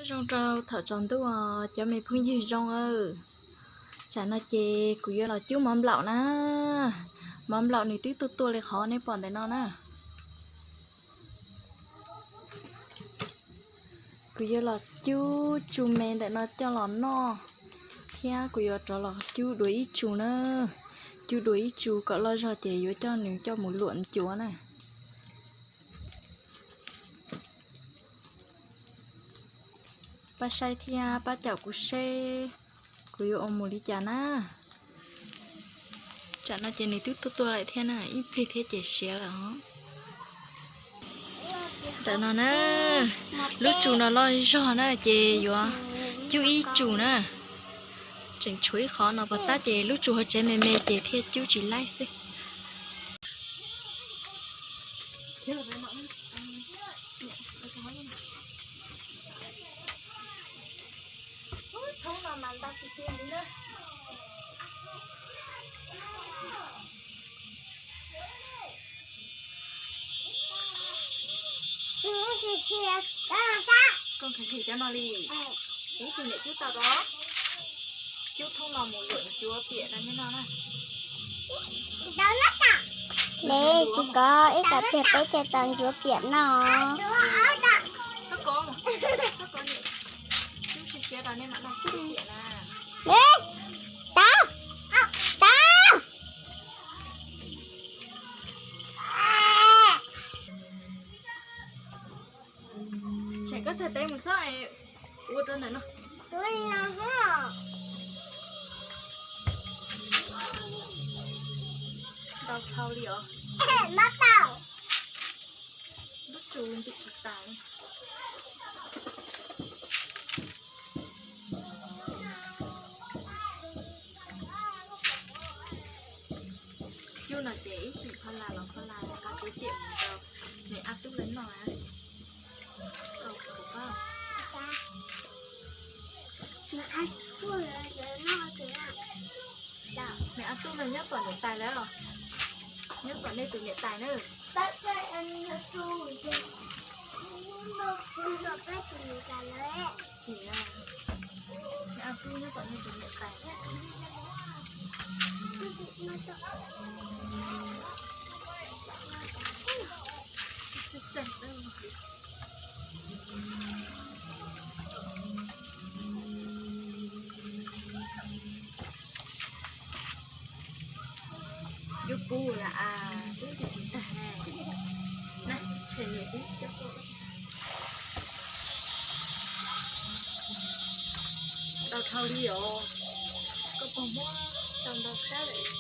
Zoo rau thaum tsaus ntuj os cov me phooj ywg zoo aw. Tsam no ces kuv yuav los cub mov nplaum na. Mov nplaum nws twb tuaj tuaj li qhov nej pom ntawm no na. Kuv yuav los cub tsu me ntawm no coj los noj, thiab kuv yuav rov los cub dua ib tsu na. Cub dua ib tsu kom loj zog ces yuav coj nws coj mus luam ncuav na. Pab saib thiab pab caum kuv seb kuv yuav ua mus li cas na. Tsam no ces nws twb tuaj tuaj lawm thiab na, ib pliag thiab ces siav lawm os. Ntawm no na, lub tsu no loj zog na ces yuav cub ib tsu na. Tseem tshuav ib qhov no pov tab ces lub tsu hauv tsev me me ces thiaj cub tsis laib xwb. Koj kheev kheev cov no li, ib tug niam cub tau rau, cub thoob no mus luam ncuav piam rau nej noj na. Li tsis kov ib tag pliag peb coj tau ncuav piam noj. Li, tau, tau. Tshem koj txhais tes mus txhob ua rau ntawm no. Ntau dhau li os. Lub tsu ntim tsis tas li. Cub no ces ib sim kho las los kho las, nqa kuv tiam mus rau niam a tub lawv noj na. Niam a tub no nyob tom niam tais lawm, nyob tom nej tus niam tais na. Niam a tub nyob tom nej tus niam tais. Yuav pub lawm as, pub tsis tag na. Na, tshem nws xwb. Ntau dhau li os, koj puas muab tso ntau sab lawm.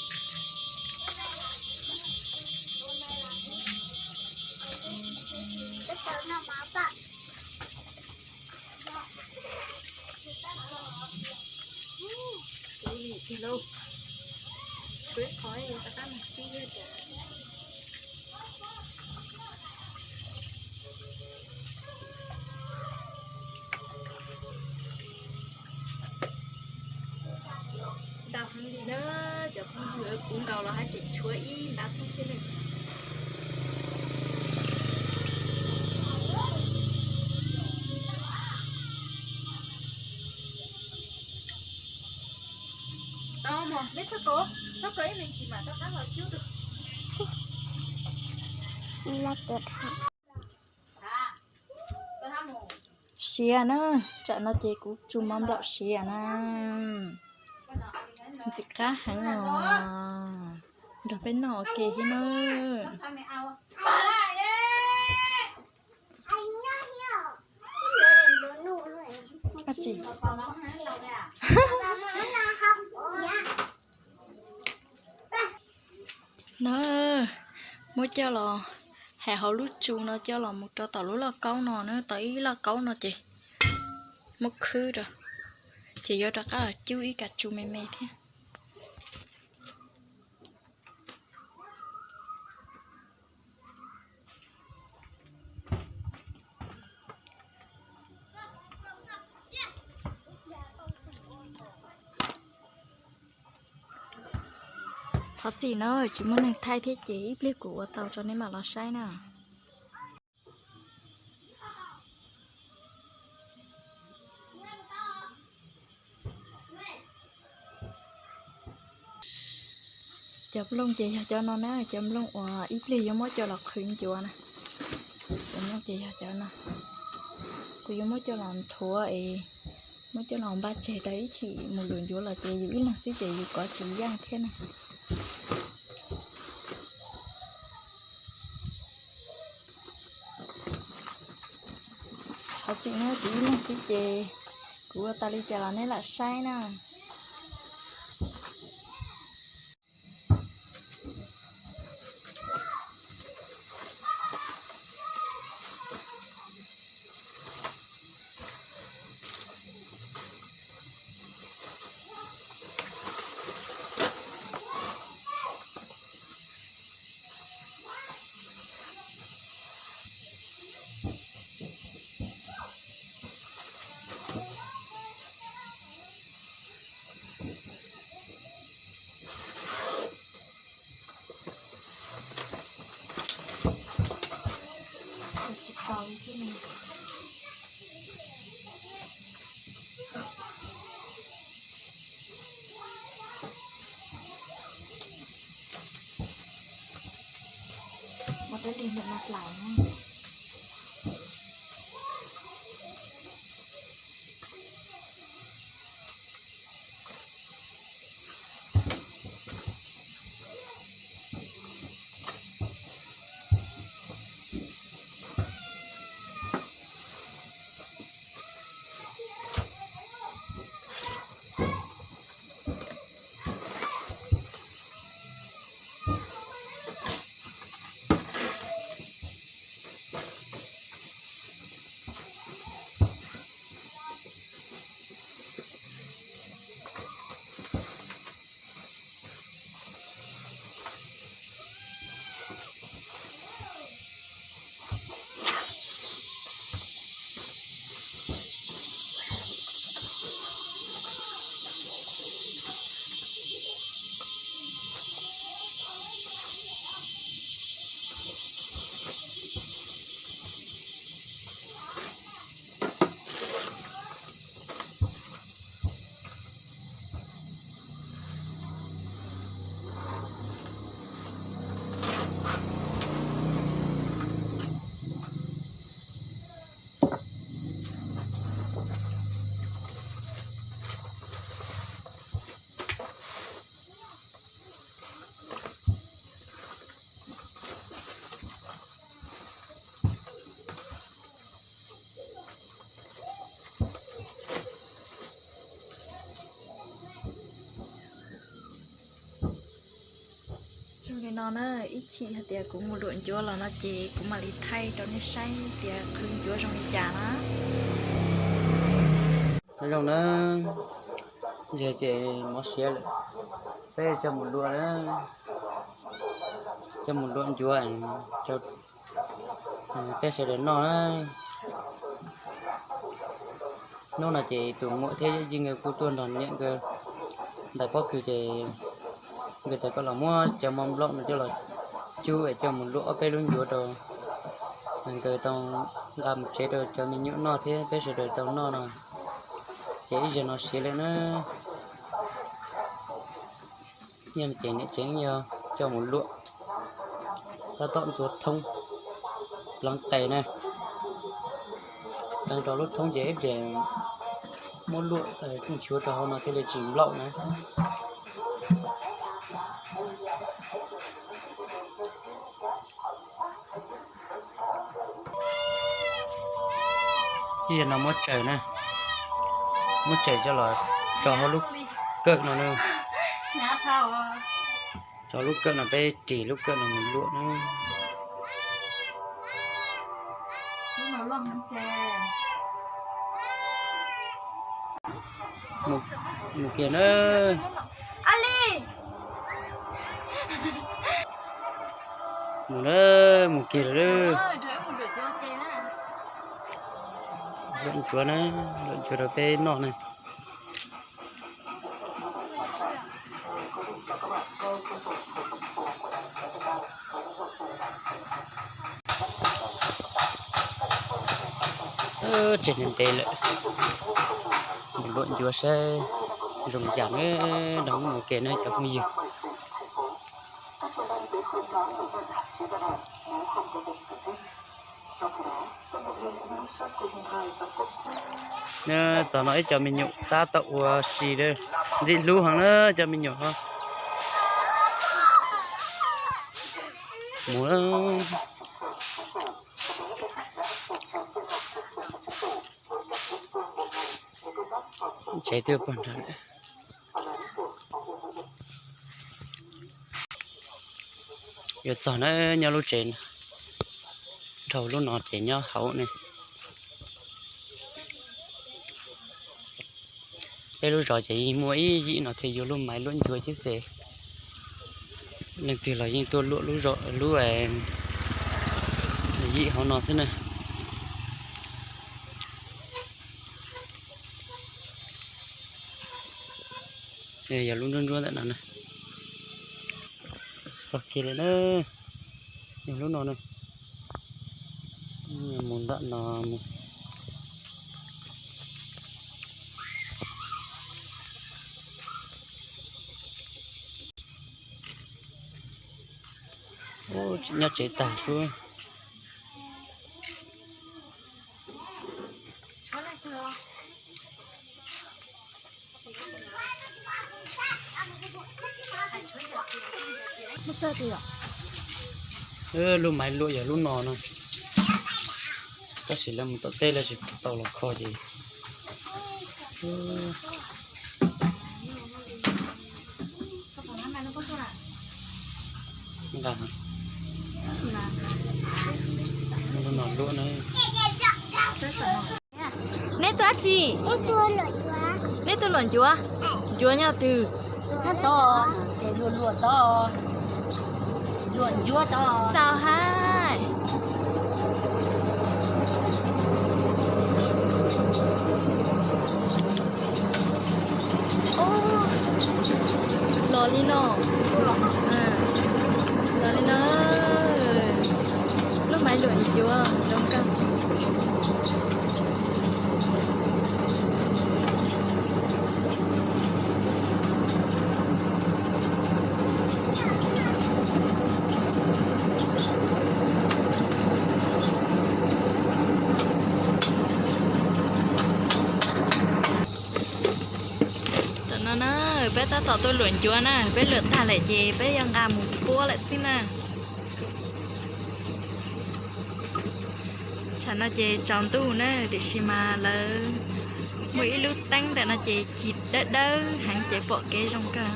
Ua li tiag lauj, kuv ib qho rov qab mus tib tiag. Ntau heev li na, cov phooj ywg, kuv nkaus los haj tseem tshuav ib ntav thoob thiab ne. Tau mog, neb txhob kov, txhob kov ib me ntsis mam rov qab los cub dua. Siav na, tsam no ces kuv tsu mov nplaum siav na. Ntxim qab heev os, nrog peb noj ua ke thiab na. Na, muab coj los hais hauv lub tsu no coj los mus rau tom lub lauj kaub no na, tau ib lauj kaub no ces muab khwb rau, ces yuav rov qab los cub ib kav tsu me me thiab. Thov txim na, tsis muaj neeg thaij thiab ces ib pliag kuv ua tau rau nej mam los saib na. Cov nplooj ces yog cov no na, cov nplooj uas ib pliag yuav muab coj los qhwv ncuav na. Cov nplooj ces yog cov no. Kuv yuav muab coj los nthuav es muab coj los npaj tseg rau ib chim mus luam ncuav los ces yus ib leeg xwb ces yus kov tsis yeej thiab na. Thov txim nawb, kuv ib leeg xwb ces kuv ua tau li cas los neb lam saib na. Zoo li no na, ib chim hais tias kuv mus luam ncuav los no ces kuv mam li thaij rau nej saib tias qhwv ncuav zoo li cas na. Zoo na, yog ces mov siav lawm, peb coj mus luam na, coj mus luam ncuav rau peb sawv daws noj na. Hnub no ces tus muam thiab yawm yij nkawd kuj tuaj nrog niam nkawd ntais pob kws ces nkawd tias koj los muab cov mov nplooj no coj los cub es coj mus luam ob peb lub ncuav rau nkawd tau nqa mus tsev rau cov me nyuam noj thiab peb sawv daws tau noj no. Ces ib zaug no siav lawm na. Yog ces niam tsev yog coj mus luam, tab tom ntxuav thoob, pleev tes na, pleev rau lub thoob ces ib pliag muab luam nchuav rau hauv no thiaj li tsis nplaum na. Ib zaug no muab tsaws na, muab tsaws coj los tso hauv lub kawm no na. Tso lub kawm no peb ris lub kawm no mus luam na. Mus kiag na. Mus na, mus kiag lawm. Luam ncuav na, luam ncuav rau peb noj na. Tseg ntev ntev lawm, mus luam ncuav saib zoo li cas na, nrog wb mus ke na cov phooj ywg. Txog no ib co me nyuam tab tom ua si, ntxim hlub heev na cov me nyuam. Mus, tsev twb pog nrad lawm. Yuav txog na, nyob lub tsev, dhau lub no ces nyob hauv ne. Peb lub zos ces yeej muaj ib yim no thiaj yuav lub maiv luam ncuav xwb ces leej twg los yeej tuaj luam lub, lub yim hauv no xwb na. Yog lub nruab nruab ntawm no na. Fag kiag li na. Yog lub no na. Mus ntawm no mus. Tseem nyob tsev tag suab. Lub maiv luam yog lub no no, tab sis lawv mus tom teb lawv tsis tau los kho ces. Nqa, lub no luam na. Neb tuaj dab tsi? Neb tuaj luam ncuav? Ncuav nyob twg? Xav hais. Los li no. Los li no. Lub maiv luam ncuav zoo kawg. Tam no na, peb tab tom tuaj luam ncuav na, peb luam tag lawm ces peb yuav nqa mus puab lawm xwb na. Tsam no ces tsaus ntuj na, tiam sis mas lawv muaj ib lub teeb ntawm no ces ci dawb dawb heev ces pom kev zoo kawg.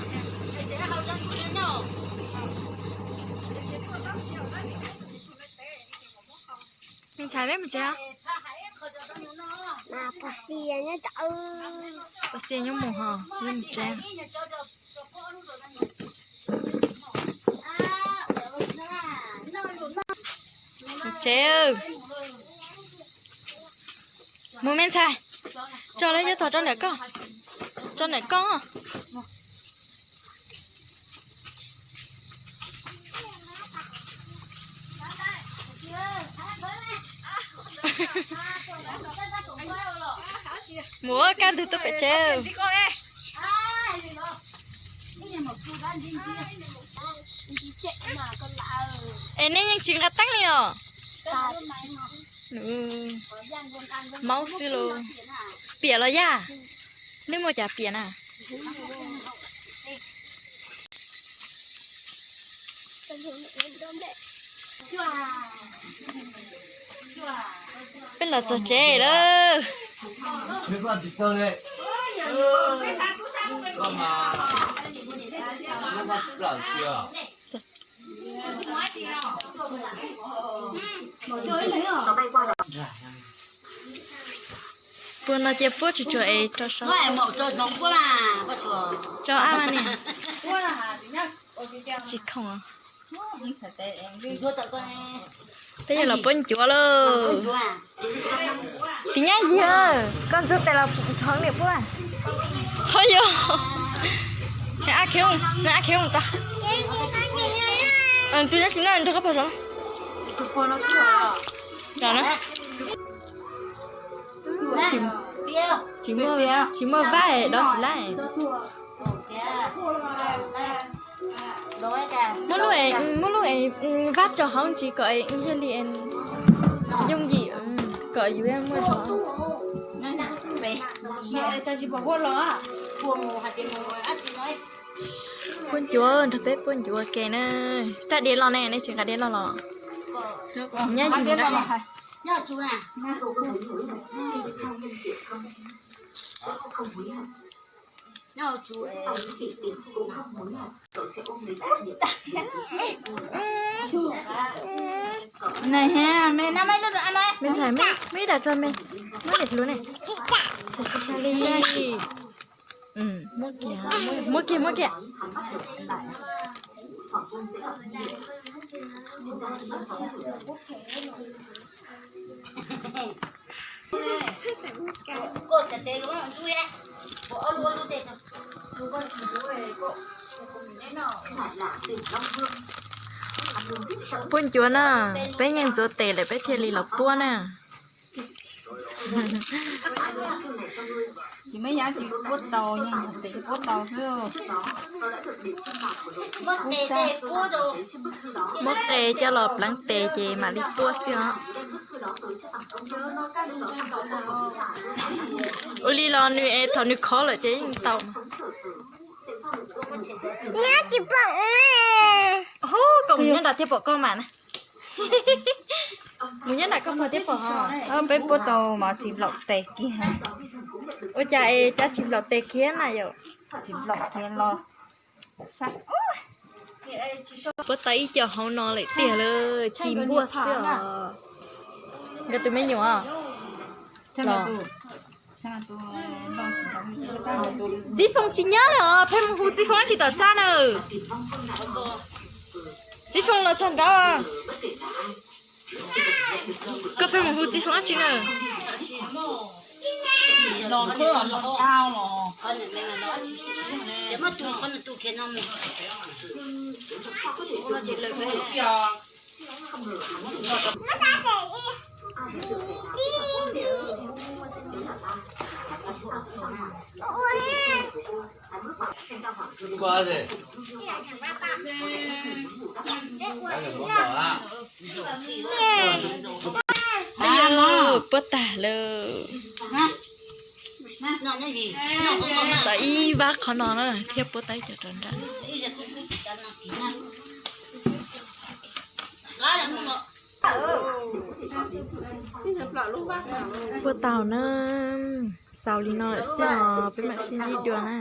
Me ntxhais, peb mus tsev. Pos xias nyob mus hos, mus tsev. Mus tsev. Mus me ntxhais, tso lawv cov tog rau ntawm koj, rau ntawm koj. Mus ua kaj ntug tuaj pem tsev. Es nej yeej tsis nqa teeb li os? Maub xwb lauj. Piam los yaj? Nej muaj cas piam na? Peb los txog tsev lawm. Puab no cia puab tsuag tsuag es rau saum. Rau ab mas niam. Tsis khoom. Peb yuav los puab ncuav lauj. Tiv nyab yig, koj ntxuag tes los rho niam puab. Ho yog. Ab khiv, ab khiv tas. Tus nyab tsis noj nrog koj pog saud. Tsis muaj, tsis muaj vab dov tsis laib. Muab lub, muab lub vab tso hauv ntsis kom thiaj li yooj yim, kom yus muaj zog. Puab ncuav, nrog peb puab ncuav ke na. Rab diav loj ne, nej tsis nqa diav loj los? Nyab yim nqa. Me ntxhais, muab ib dam tso me, muab niam hluas ne. Muab kiag, muab kiag, muab kiag. Puab ncuav na, peb yeej ntxuav tes lawm peb thiaj li los puab na. Tsis muaj yam tsis puab tau, yeej tes puab tau xwb. Muab qe coj los pleev tes ces mam li puab xwb os. Ua li los nws es thaum nws khov lawm ces yeej tau. Hu, koj mus nyob nram thiaj pom koj mas na. Mus nyob nram koj pog thiaj pom ho. Peb puab tau mas tsis nplaum tes kiag. Ua cas es cas tsis nplaum tes kiag na yom? Tsis nplaum kiag los. Puab tau ib co hauv no lawm tiag lawm, ci npuaj xwb os. Nkawd tus me nyuam os. Txiv Foom tsis nyob lawm os, peb mus hu Txiv Foom tsis tom txaj na. Txiv Foom los txog nrad. Koj peb mus hu Txiv Foom tsis na. Puab tag lawm. Tau ib vab qhov no na thiab puab tau ib co rau nram. Puab tau na, xaus li no lawm xwb os, peb mam sib ntsib dua na.